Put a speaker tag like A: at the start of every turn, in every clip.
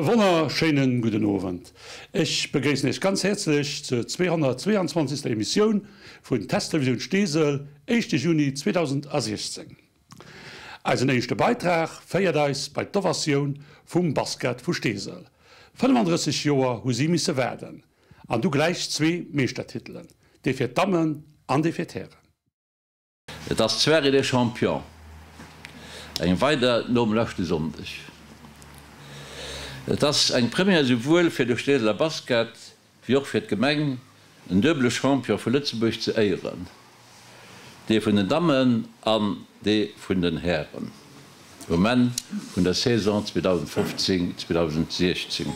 A: Wonnerschéinen gudden Owend. Ech begréissen Iech ganz häerzlech zur 222. Emissioun vun Testrevisioun Steesel, éischte Juni 2016. Eisen éischte Beitrag féiert eis bei d'Ovatioun vum Basket vu Steesel. 35 Joer hu si misse waarden, an du gläich zwee Meeschtertitelen, dee fir d'Dammen an dee fir d'Hären.
B: Et ass d'Soirée des Champions, eng weider nom leschte Sonndeg. Et ass eng Première esouwuel fir de Steeseler Basket wéi och fir d'Gemeng, en duebele Champion vu Lëtzebuerg ze éieren, dee vun den Dammen an dee vun den Hären um Enn vun der Saison 2015, 2016.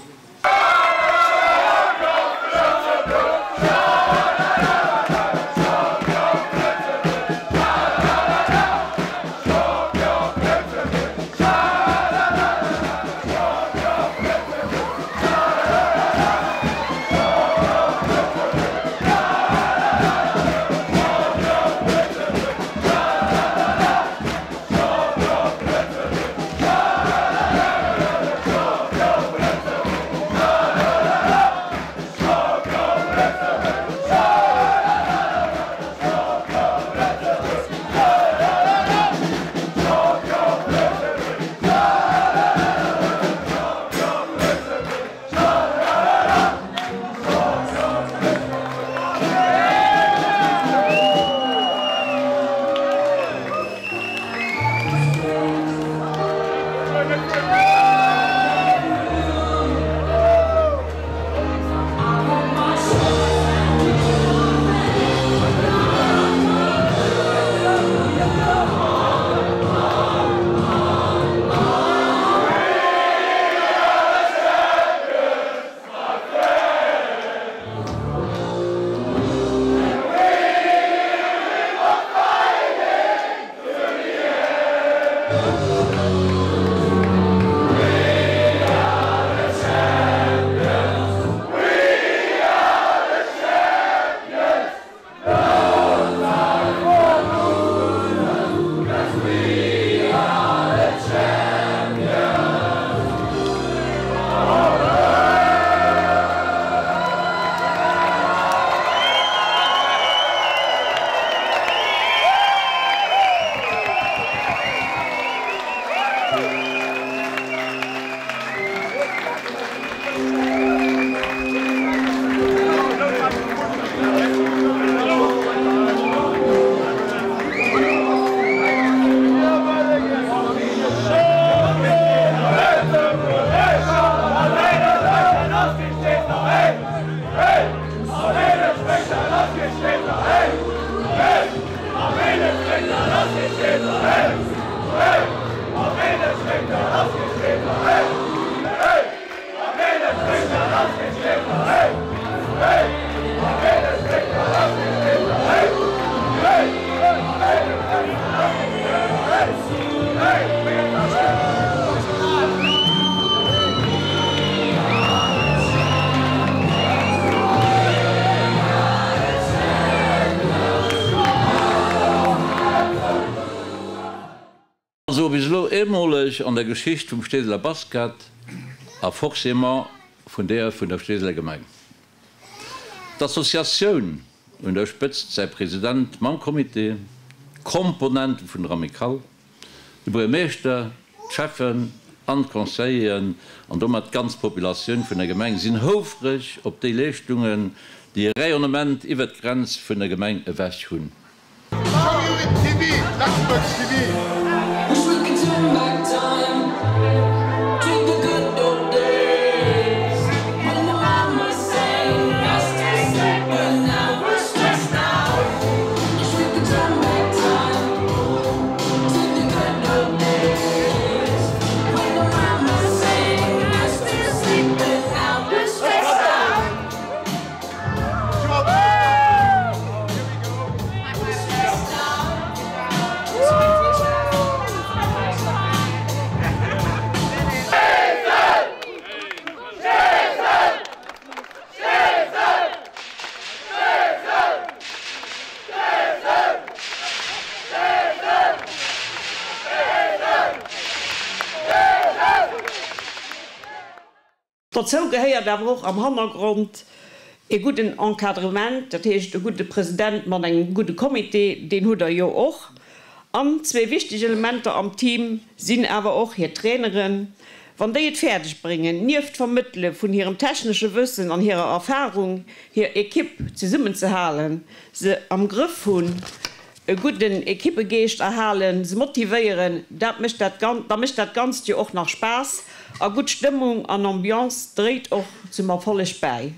B: Also bis elo eemoleg an der Geschicht vum Steeseler Basket a forcément vun deeër vun der Steeseler Gemeng. D'Associatioun, un der Spëtzt säi President mam Comité, d'Komponente vun der Amicale, de Buergermeeschter, d'Schäffen an d'Conseilleren an domat d'ganz Populatioun vun der Gemeng sinn houfreg op déi Leeschtungen, déi e Rayonnement iwwert d'Grenz vun der Gemeng ewech hunn.
C: Dozou gehéiert awer och am Hannergrond e gudden Encadrement, dat heescht e gudde President mat engem gudde Comité, deen hutt Der jo och. An zwee wichteg Elementer am Team sinn awer och hir Traineren. Wann déi et fäerdeg bréngen, nieft Vermëttele vun hirem technesche Wëssen an hirer Erfarung, hir Ekipp zesummenzehalen, se am Grëff hunn, e gudden Ekippegeescht erhalen, se motivéieren, dat mécht dat da mécht dat Ganzt jo och nach Spaass a gutt Stëmmung an Ambiance dréit och zum Erfolleg bäi.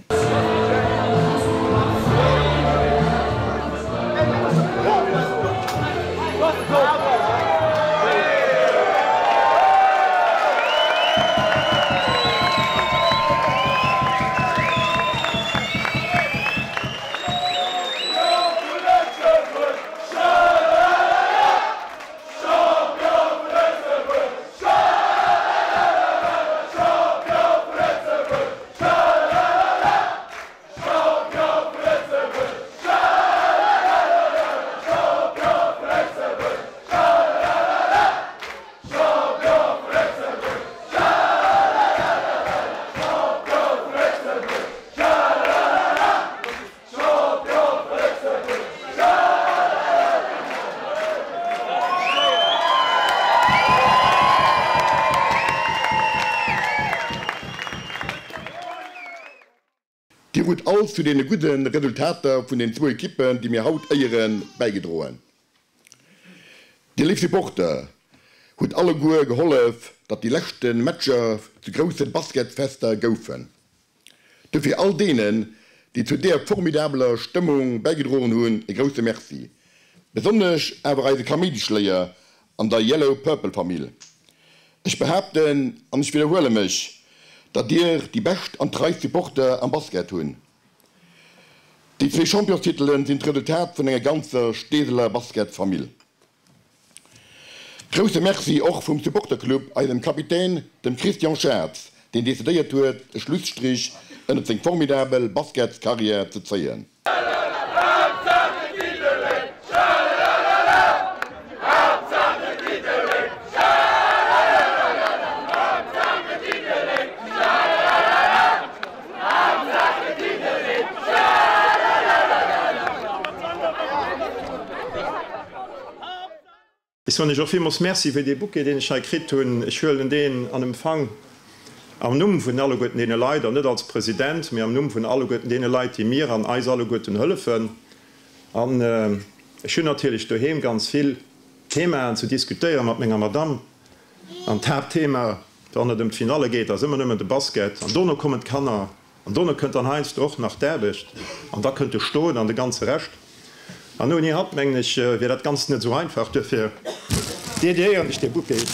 D: Dir hutt all zu deene gudde Resultater vun den zwou Ekippen, déi mir haut éieren, bäigedroen. Dir léif Supporter hutt alleguer gehollef, datt déi leschte Matcher zu grousse Basketfester goufen. Dofir all deenen, déi zu deeër formidabeler Stëmmung bäigedroen hunn, e grousse Merci. Besonnesch awer eise Kaméidischléier an der Yellow Purple Famill. Ech behaapten, an ech widderhuele mech, datt dir déi bescht an treist Supporter am Basket hunn. Déi zwee Championstitelen sinn d'Resultat vun enger ganzer Steeseler Basketsfamill. Grousse Merci och vum Supporterclub eisem Kapitän, dem Christian Schatz, deen decidéiert huet e Schlusstrich ënnert seng formidabel Basketscarrière ze zéien.
E: Ech soen Iech och villmools Merci fir dee Bouquet, deen ech hei kritt hunn. Ech huelen deen an Empfang am Numm vun alleguerten deene Leit, an net als President, mee am Numm vun alleguerten deene Leit, déi mir an eis alleguerten hëllefen. An ech hunn natierlech doheem ganz vill Themaen ze diskutéiere mat menger Madamm. An d'Haaptthema, wann et ëm d'Finalle geet, ass ëmmer nëmmen de Basket. An dono kommen d'Kanner. An dono kënnt dann heiansdo och nach d'Aarbecht. An da kënnt de Stot an de ganze Rescht. An ouni hatt, mengen ech, wier dat Ganzt net esou einfach. Duerfir dediéieren ech dee Bouquet.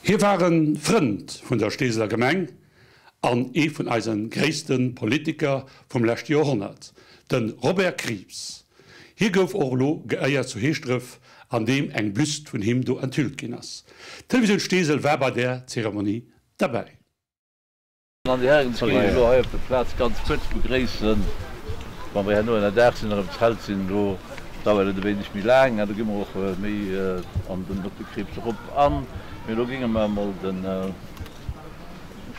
A: Hie war e Frënd vun der Steeseler Gemeng an ee vun eise gréisste Politiker vum leschte Joerhonnert, de Robert Krieps. Hie gouf och elo geéiert zu Heeschdref, an deem eng Büst vun him do enthüllt ginn ass. D'Televisioun Steesel war bei där Zeremonie derbäi.
B: An déi Hären, ech géing elo hei op der Plaz ganz kuerz begréissen, wa mer herno ënnerdaach sinn an am Zelt sinn, do dauert et e wéineg méi laang an do gi mer och méi an den op de Krieps erop an. Mee elo géinge mer emol de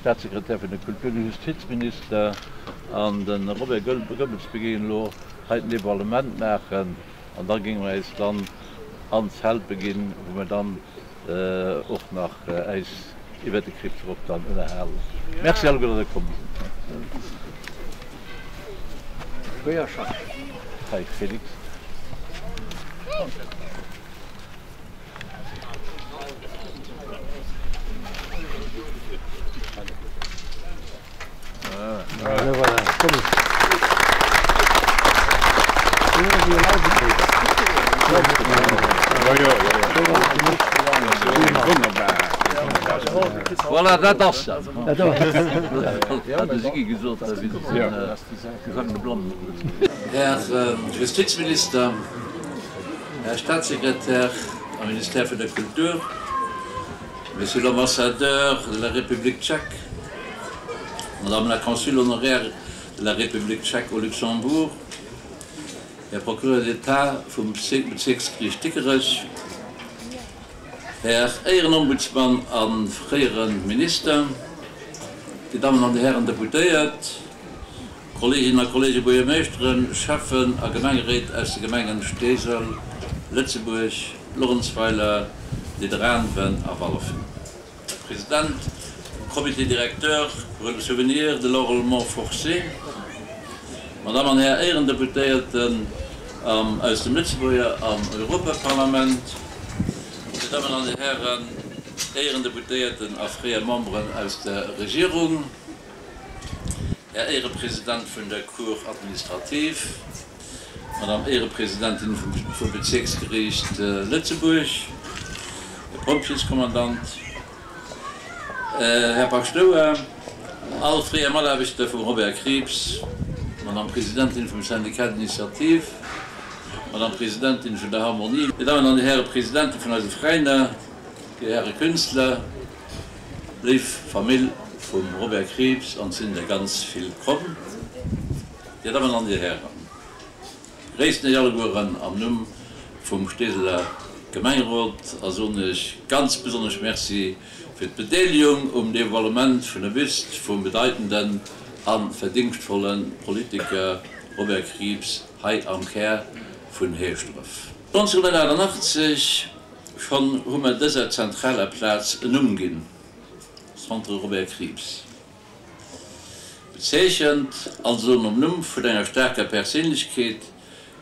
B: Staatssekretär vun der Kultur, de Justizminister an de Robert Goebbels begéingen elo hei den Dévoilement maachen an da géinge mer äis dann an d'Zelt beginn, wou mer dann och nach äis iwwert de Kriibs erop dann ënnerhalen. Merci alleguer, datt der komm sidd. Hei Félix. Voilà, dat ass se. Hat de Siggy gesot, Här Justizminister, Här Staatssekretär am Ministère vun der Kultur, Monsieur l'Ambassadeur de la République tchèque, Madame la Consule honoraire de la République tchèque au Luxembourg, Här Procureur d'État vum Bezierksgeriicht Dikerech, Här Éierenombudsmann a fréiere Minister, Dir Dammen an Dir Hären Deputéiert, Kolleeginnen a Kolleege Buergermeeschteren, Schäffen a Gemengeréit aus de Gemengen Steesel, Lëtzebuerg, Luerenzweiler, Nidderaanwen a Wallerfen. Här President vum Comité directeur pour le souvenir de l'enrôlement forcé, Madame an Här Éierendeputéierten aus dem Lëtzebuerger an Europaparlament, Dir Dammen an Dir Hären Éierendeputéierten a fréier Memberen aus der Regierung, Här Éierepresident vun der Cour administrative, Madame Éierepresidentin vum Bezierksgeriicht Lëtzebuerg, Här Pompjeeskommandant, Här Paschtouer, all fréier Mataarbechter vum Robert Krieps, Madame Presidentin vum Syndicat d'initiative, Madame Presidentin vun der Harmonie, Dir Dammen an Dir Häre Presidente vun eise Veräiner, Dir Häre Künstler, Léif Famill vum Robert Krieps, an 't sinn der ganz vill komm, Dir Dammen an Dir Hären, gréissen Iech allegueren am Numm vum Steeseler Gemengerot a soen Iech ganz besonnesch Merci fir d'Bedeelegung um Devoilement vun der Büst vum bedeitenden a verdingschtvolle Politiker Robert Krieps hei am Kär vun Heeschdref. 1988 Schonn hu mer dëser zentraler Plaz en Numm ginn, Centre Robert Krieps. Bezeechent also nom Numm vun enger staarker Perséinlechkeet,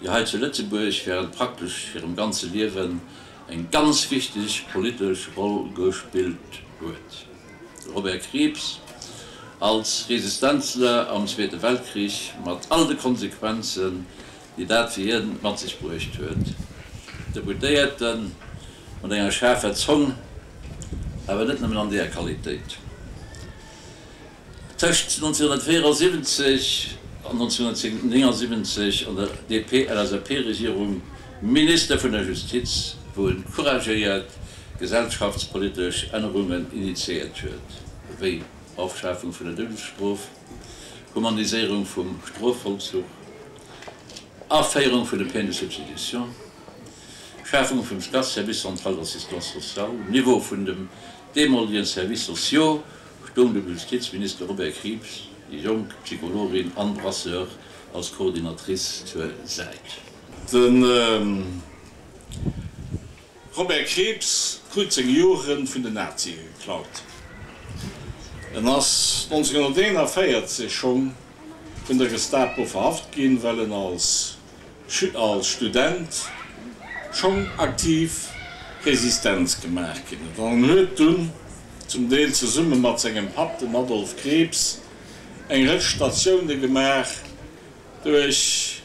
B: déi hei zu Lëtzebuerg während praktesch hirem ganze Liewen eng ganz wichteg politesch Roll gespillt huet. De Robert Krieps als Resistenzler am Zweete Weltkrich mat all de Konsequenzen, déi dat fir hien mat sech bruecht huet. Deputéierte mat enger schaarfer Zong, awer net nëmmen an deeër Qualitéit. Tëscht 1974 an 1979 an der DP-LSAP-Regierung Minister vun der Justiz, wou en couragéiert gesellschaftspolitesch Ännerungen initiéiert huet, wéi Ofschafung vun der Doudesstrof, Humaniséierung vum Strofvollzuch, Aféierung vun de Peine de substitution, Schafung vum SCAS, Service central d'assistance sociale, um Niveau vun dem deemolegen Services sociaux, stoung dem Justizminister Robert Krieps déi jonk Psychologin Anne Brasseur als Coordinatrice zur Säit.
F: De Robert Krieps krut seng Jugend vun den Nazie geklaut. En ass 1941 schonn vun der Gestapo verhaft ginn, well en als als Student schonn aktiv Resistenz gemaach ginn huet. An en huet dunn, zum Deel zesumme mat sengem Papp, dem Adolf Krieps, eng Rëtsch Statioune gemaach duerch.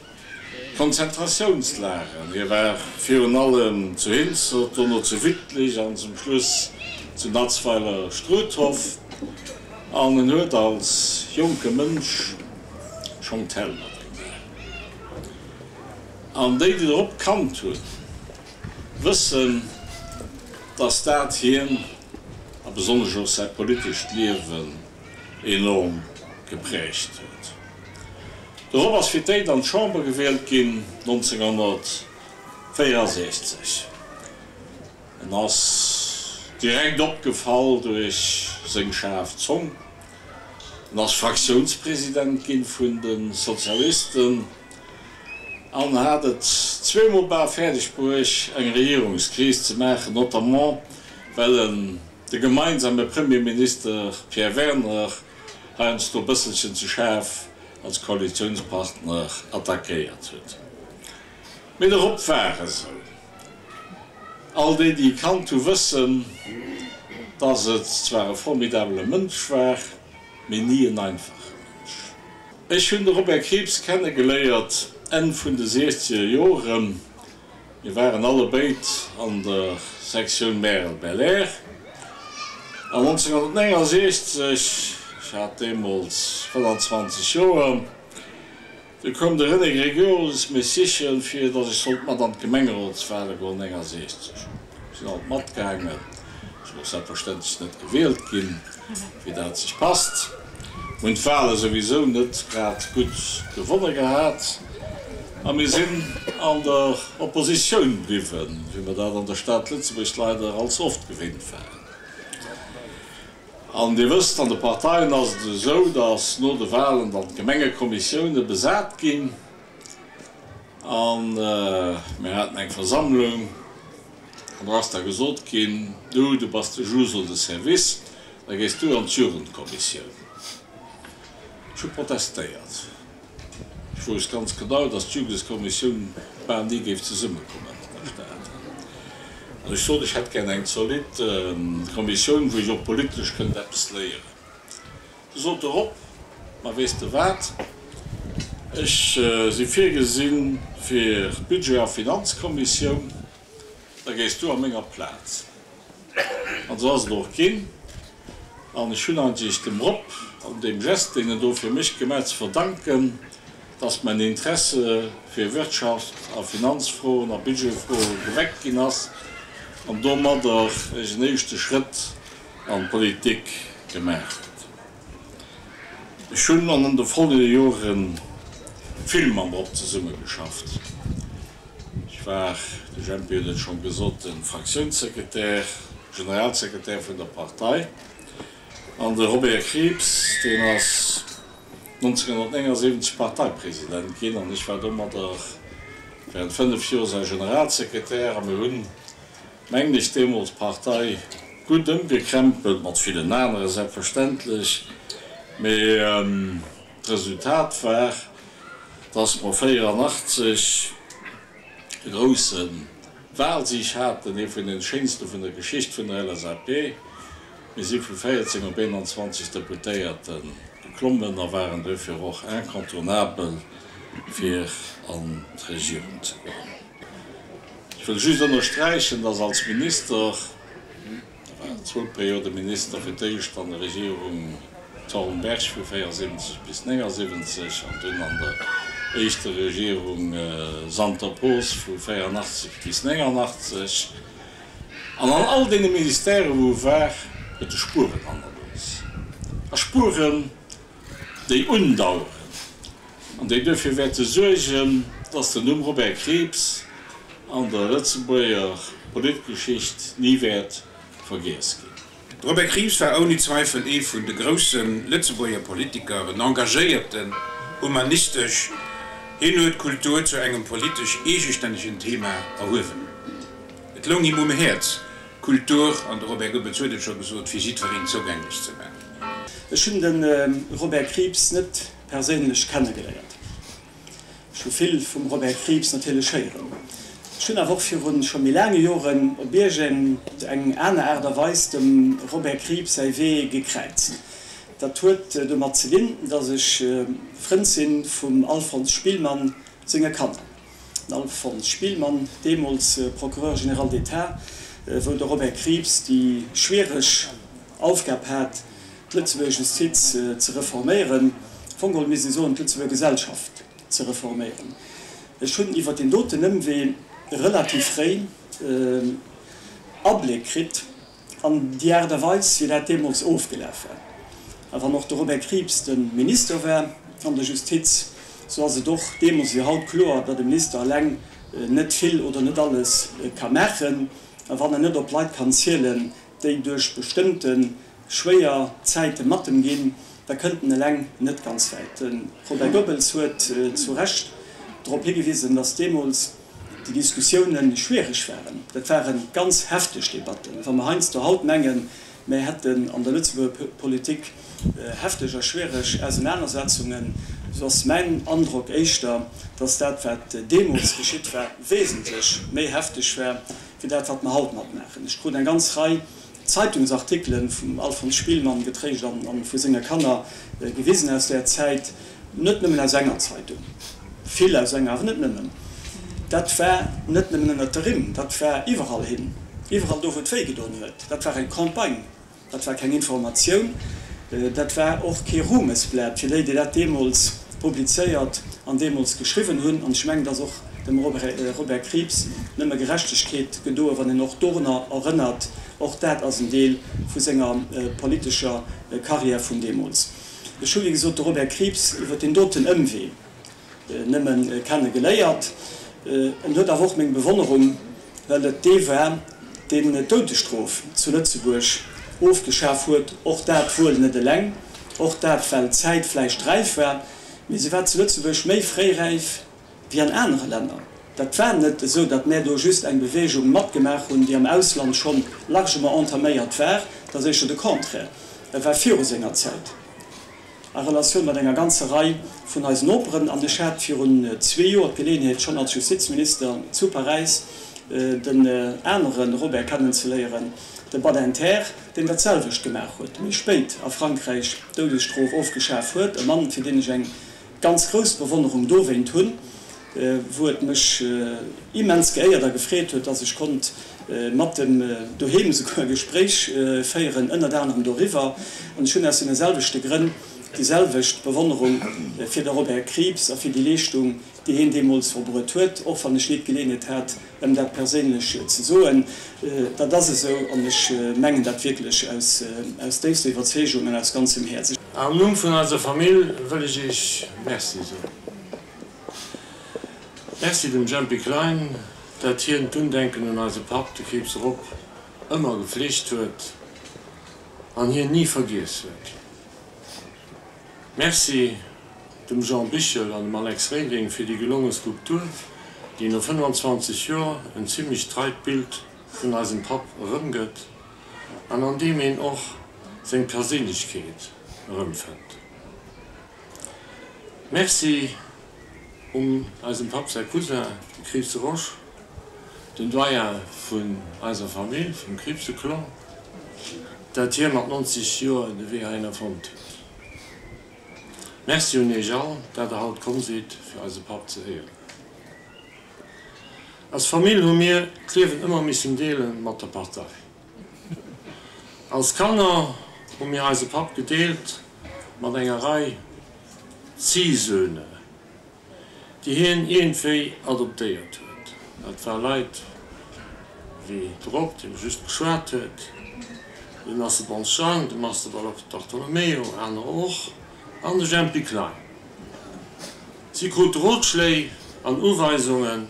F: Konzentratiounslageren. Hie war virun allem zu Hinzert, dono zu Wittlich an zum Schluss zu Natzweiler-Struthof. An en huet als jonke Mënsch schonn Tell matgemaach. An déi, déi de Rob kannt hunn, wëssen, dass dat hien, a besonnesch och säi politescht Liewen, enorm geprägt huet. De Rob ass fir d'éischt an d'Chamber gewielt ginn 1964. En ass direkt opgefall duerch seng schaarf Zong. En ass Fraktiounspresident ginn vun de Sozialisten an hat et zweemol bal fäerdeg bruecht eng Regierungskris ze maachen, notamment well en de gemeinsame Premierminister Pierre Werner heiansdo e bësselchen ze schaarf als Koalitiounspartner attackéiert huet. Mee de Rob war esou. All déi, déi e kannt hu wëssen, dass et zwar e formidabele Mënsch war, mee ni en einfache Mënsch. Ech hunn de Robert Krieps kennegeléiert Enn vun de siechzeger Joren. Mir waren allebéid an der Sektioun Märel-Belair. An 1969, ech hat deemools 25 Joer, Du koum de René Gregorius mech sichen, fir datt ech sollt mat an d'Gemengerotswale goen, 69. Ech sinn alt matgaangen, sinn och selbstverständlech net gewielt ginn, wéi dat sech passt. Mir hunn d'Wale souwisou net grad gutt gewonne gehat a mir sinn an der Oppositioun bliwwen, wéi mer dat an der Stad Lëtzebuerg leider allze oft gewinnt waren. An Dir wësst, an de Parteien ass et esou, datt no de Wahlen dann d'Gemengekommissioune besat ginn. A mir haten eng Versammlung an do ass da gesot ginn, Du, du bass de Juso de service, da gees du an d'Jugendkommissioun. Ech hu protestéiert. Ech wousst ganz genau, dass d'Jugendkommissioun bal ni géif zesummekommen an der Stad. An ech sot, ech hätt gär eng zolidd Kommissioun, wou ech och politesch kënnt eppes léieren. Du sot de Rob, Ma weess de wat, ech si virgesi fir d'Budget a Finanzkommissioun, da gees du a menger Plaz. An esou ass et och ginn. An ech hunn eigentlech dem Rob an deem Geste, deen en do fir mech gemaach huet, ze verdanken, dass mäin Interesse fir Wirtschaft a Finanzfroen a Budgetfroe geweckt ginn ass an domadder ech en éischte Schrëtt an d'Politik gemaach huet. Ech hunn an de folgende Jore vill mam Rob zesummegeschafft. Ech war, de Jempi huet et scho gesot, de Fraktiounssekretär, Generalsekretär vun der Partei. An de Robert Krieps, deen ass 1979 Parteipresident ginn an ech war domadder während 5 Joer säi Generalsekretär. A mir hunn, mengen ech, deemools d'Partei gutt ëmgekrempelt, mat villen anere selbstverständlech, mee d'Resultat war, dass mer 84 e grousse Wahlsieg haten, ee vun den schéinste vun der Geschicht vun der LSAP. Mir si vu 14 op 21 Deputéierte geklommen a waren duerfir och incontournabel fir an d'Regierung ze goen. Ech wëll just ënnersträichen, dass als Minister, E war zwou Periode Minister, fir d'éischt an der Regierung Thorn-Berg vu 74 bis 79 an dunn an der éischter Regierung Santer-Poos vu 84 bis 89. An an all deene Ministèren, wou e war, huet e Spueren hannerlooss. A Spueren, déi undaueren an déi duerfir wäerte suergen, dass den Numm Robert Krieps an der Lëtzebuerger Politgeschicht ni wäert vergiess ginn.
G: De Robert Krieps war ouni Zweifel ee vun de grousse Lëtzebuerger Politiker, en engagéierten, humanistesch. Hien huet d'Kultur zu engem politesch eegestännegen Thema erhuewen. Et loung him um Häerz, Kultur, an de Robert Goebbels huet et scho gesot, fir jiddwereen zougänglech ze maachen.
H: Ech hunn de Robert Krieps net perséinlech kennegeléiert. Ech hu vill vum Robert Krieps natierlech héieren. Ech hunn awer och virun scho méi laange Joren op iergend eng aner Aart a Weis dem Robert Krieps säi Wee gekräizt. Dat huet domat ze dinn, datt ech Frënd si vum Alfons Spillmann senge Kanner. Den Alfons Spielmann, deemools Procureur général d'État, wou de Robert Krieps déi schwiereg Aufgab hat, d'Lëtzebuerger Justiz ze reforméieren, am Fong geholl misst ee soen, d'Lëtzebuerger Gesellschaft ze reforméieren. Ech hunn iwwer deen doten Ëmwee relativ fréi Abléck kritt an déi Aart a Weis, wéi dat deemools ofgelaf war. A wann och de Robert Krieps de Minister war an der Justiz, sou ass et och deemools wéi haut kloer, datt e Minister eleng net vill oder net alles ka maachen, a wann en net op Leit kann zielen, déi duerch bestëmmte schwéier Zäite mat em ginn, da kënnt en eleng net ganz wäit. De Robert Goebbels huet zu Recht drop higewisen, datt deemools déi Diskussioune schwiereg waren. Dat ware ganz hefteg Debatten. Wa mer heiansdo haut mengen, mer hätten an der Lëtzebuerger Politik hefteg a schwiereg Ausenanersetzungen, esou ass mäin Androck éischter, datt dat, wat deemools geschitt war, wesentlech méi hefteg war wéi dat, wat mer haut matmaachen. Ech krut eng ganz Rei Zeitungsartikele vum Alfons Spielmann getréischt an vu senge Kanner gewisen aus där Zäit, net nëmmen aus enger Zeitung, vill aus enger, awer net nëmmen. Dat war net nëmmen ënnert de Rimm, dat war iwwerall hin, iwwerall do, wou et wéi gedoen huet. Dat war eng Campagne. Dat war keng Informatioun, dat war och kee Ruhmesblat fir déi, déi dat deemools publizéiert an deemools geschriwwen hunn. An ech mengen, et ass och dem Robert Krieps nëmme Gerechtegkeet gedoen, wann een och dorunner erënnert. Och dat ass en Deel vu senger politescher Carrière vun deemools. Ech hu wéi gesot de Robert Krieps iwwer deen doten Ëmwee nëmme kenne geléiert. En huet awer och meng Bewonnerung, well et dee war, deen d'Doudesstrof zu Lëtzebuerg ofgeschaf huet. Och dat wuel net eleng, och dat well d'Zäit vläicht räif war, mee se war zu Lëtzebuerg méi fréi räif wéi an anere Länner. Dat war net esou, datt mär do just eng Bewegung matgemaach hunn, déi am Ausland schonn largement entaméiert war. Dat ass éischter de Contraire. E war viru senger Zäit. A Relatioun mat enger ganzer Rei vun eisen Noperen. An ech hat virun zwee Joer d'Geleeënheet, schonn als Justizminister zu Paräis den anere Robert kennenzeléieren, de Badinter, deen dat selwecht gemaach huet, méi spéit a Frankräich d'Doudesstrof ofgeschaf huet, e Mann, fir deen ech eng ganz grouss Bewonnerung dowéint hunn, wou et mech immens geéiert a gefreet huet, dass ech konnt mat em doheem esouguer e Gespréich féieren, ënnert anerem doriwwer. An ech hunn aus deene selwechte Grënn déi selwecht Bewonnerung fir de Robert Krieps a fir déi Leeschtung, déi hien deemools verbruet huet, och wann ech ni d'Geleeënheet hat, em dat perséinlech ze soen. Dat ass esou an ech mengen dat wierklech aus déifster Iwwerzeegung an aus ganzem Häerz.
F: Am Numm vun eiser Famill wëll ech Iech Merci soen. Merci dem Jempy Klein, dat hien d'Undenken un eise Papp, de Krieps Rob, ëmmer gefleegt huet an hien ni vergiess huet. Merci dem Jean Bichel an dem Alex Reding fir déi gelonge Skulptur, déi no 25 Joer en zimlech treit Bild vun eisem Papp erëmgëtt an an deem een och seng Perséinlechkeet erëmfënnt. Merci un eisem Papp säi Cousin, de Krieps Rosch, den Doyen vun eiser Famill, vum Kriepse-Clan, dat hie mat 90 Joer de Wee heihinner fonnt huet. Merci un iech all, dat der haut komm sidd, fir eise Papp ze éieren. Als Famill hu mir d'Liewen ëmmer missen deele mat der Partei. Als Kanner hu mir eise Papp gedeelt mat enger Rei Ziehsöhne, déi hien iergendwéi adoptéiert huet. Dat war Leit wéi de Rob, deen just geschwat huet, den Asselborns Jang, de Master Bartolomeo, anerer och, an de Jempy Klein. Si krute Rotschléi an Uweisunge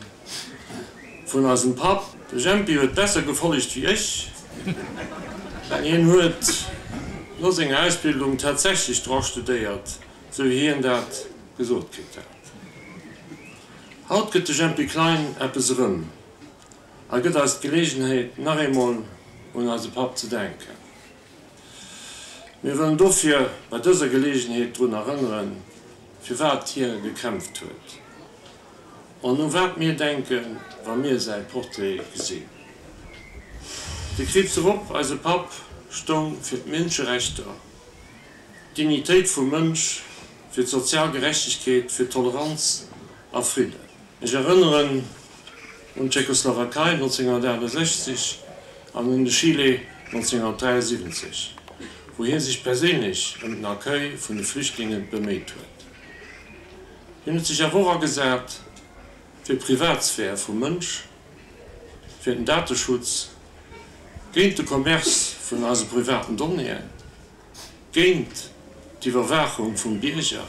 F: vun eisem Papp. De Jempy huet besser gefollegt wéi ech, well hien huet no senger Ausbildung tatsächlech Droit studéiert, sou wéi hien dat gesot kritt hat. Haut gëtt de Jempy Klein eppes erëm a gëtt eis d'Geleegenheet nach eemol un eise Papp ze denken. Mir wëllen dofir bei dëser Geleegenheet drun erënneren, firwat hie gekämpft huet an u wat mir denken, wa mir säi Portrait gesinn. De Kriibs Rob, eise Papp, stoung fir d'Mënscherechter, d'Dignitéit vum Mënsch, fir d'sozial Gerechtegkeet, fir Toleranz a Fridden. Ech erënneren un d'Tschechoslowakei 1968 an un de Chile 1973, wou hie sech perséinlech ëm den Accueil vun de Flüchtlinge beméit huet. Hien huet sech awer och agesat fir d'Privatsphär vum Mënsch, fir den Dateschutz, géint de Commerce vun eise privaten Donnéeën, géint d'Iwwerwaachung vum Bierger,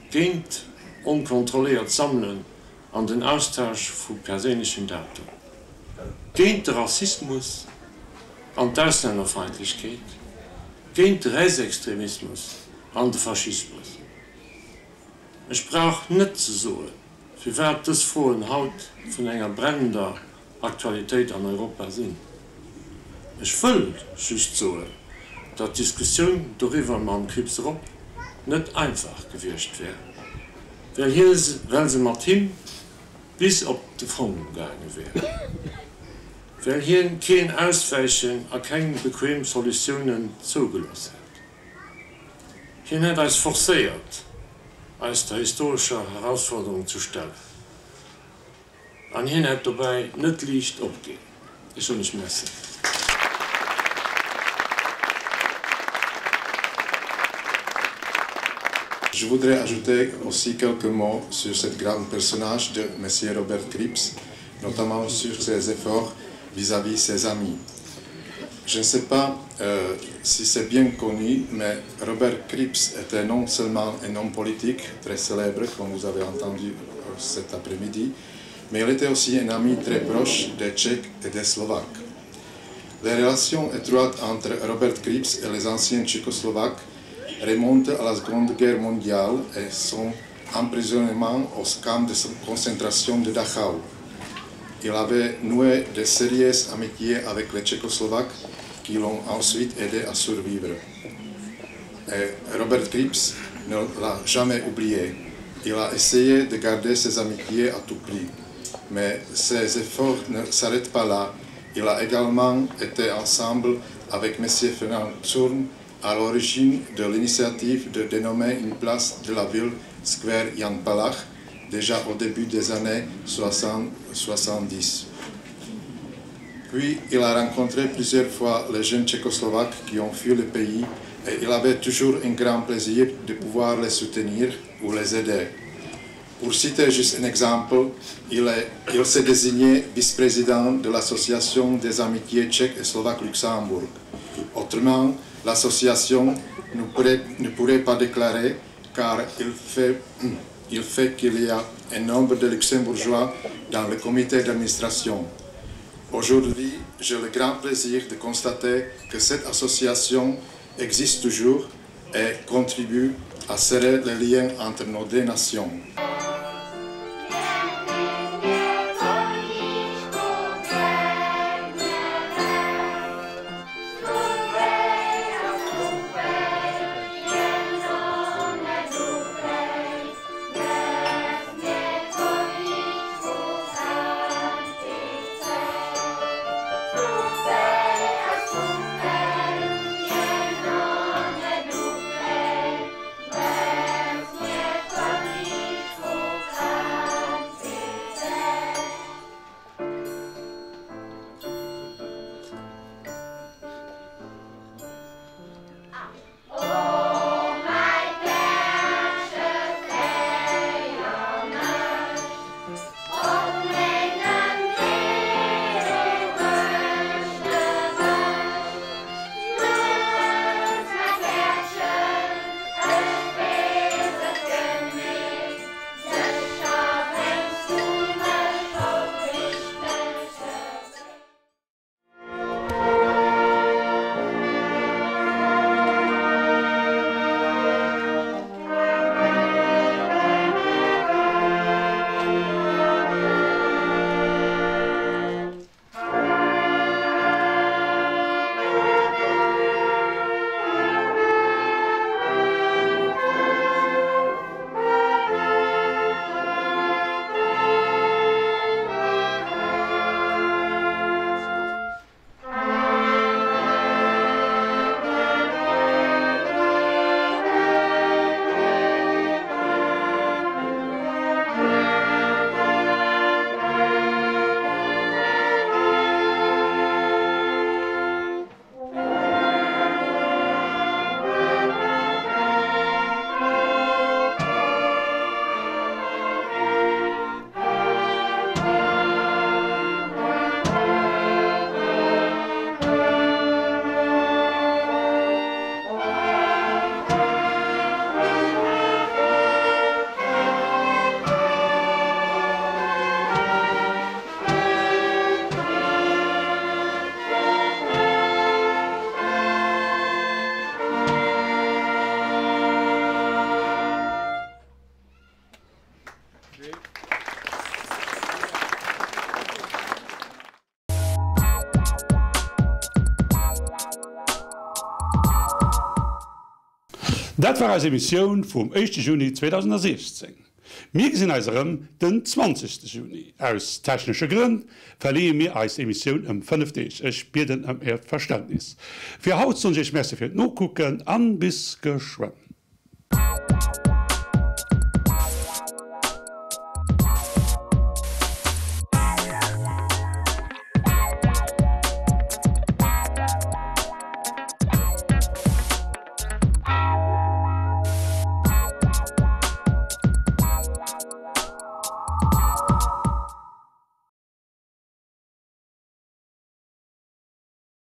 F: géint onkontrolléiert Sammelen an den Austausch vu perséinlechen Daten, géint de Rassismus an d'Auslännerfeindlechkeet, géint de Rechtsextremismus an de Faschismus. Ech brauch net ze soen, firwat dës Froen haut vun enger brennender Aktualitéit an Europa sinn. Ech wëll just soen, datt d'Diskussioun doriwwer mam Krieps Rob net einfach gewiescht wär, well hie well se mat him bis op de Fong gaange wär, well hien keen Auswäichen a keng bequem Solutiounen zougelooss hätt. Hien hätt eis forcéiert, eis der historescher Herausforderung ze stellen. An hien hätt dobäi net liicht opginn. Ech soen Iech Merci.
I: Je voudrais ajouter aussi quelques mots sur cette grande personnage de Monsieur Robert Krieps, notamment sur ses efforts vis-à-vis -vis ses amis. Je ne sais pas euh, si c'est bien connu, mais Robert Krieps était non seulement un homme politique très célèbre, comme vous avez entendu euh, cet après-midi, mais il était aussi un ami très proche des Tchèques et des Slovaques. Les relations étroites entre Robert Krieps et les anciens Tchécoslovaques remontent à la Seconde Guerre mondiale et son emprisonnement au camp de concentration de Dachau. Il avait noué de sérieuses amitiés avec les Tchécoslovaques qui l'ont ensuite aidé à survivre. Et Robert Krieps ne l'a jamais oublié. Il a essayé de garder ses amitiés à tout prix. Mais ses efforts ne s'arrêtent pas là. Il a également été ensemble avec M. Fernand Tsourn à l'origine de l'initiative de dénommer une place de la ville Square Jan Palach déjà au début des années 60, 70. Puis il a rencontré plusieurs fois les jeunes Tchécoslovaques qui ont fui le pays et il avait toujours un grand plaisir de pouvoir les soutenir ou les aider. Pour citer juste un exemple, il, est, il s'est désigné vice-président de l'Association des amitiés tchèques et slovaques Luxembourg. Autrement, l'association ne pourrait, ne pourrait pas déclarer car il fait, il fait qu'il y a un nombre de luxembourgeois dans le comité d'administration. Aujourd'hui, j'ai le grand plaisir de constater que cette association existe toujours et contribue à serrer les liens entre nos deux nations.
A: Dat war eis Emissioun vum éischte Juni 2016. Mir gesinn eis erëm den 20 Juni. Aus technesche Grënn verleeë mir eis Emissioun ëm 5 Deeg. Ech bieden ëm Äert Verständnis. Fir haut soen ech Iech Merci fir d'Nokucken an bis geschwënn.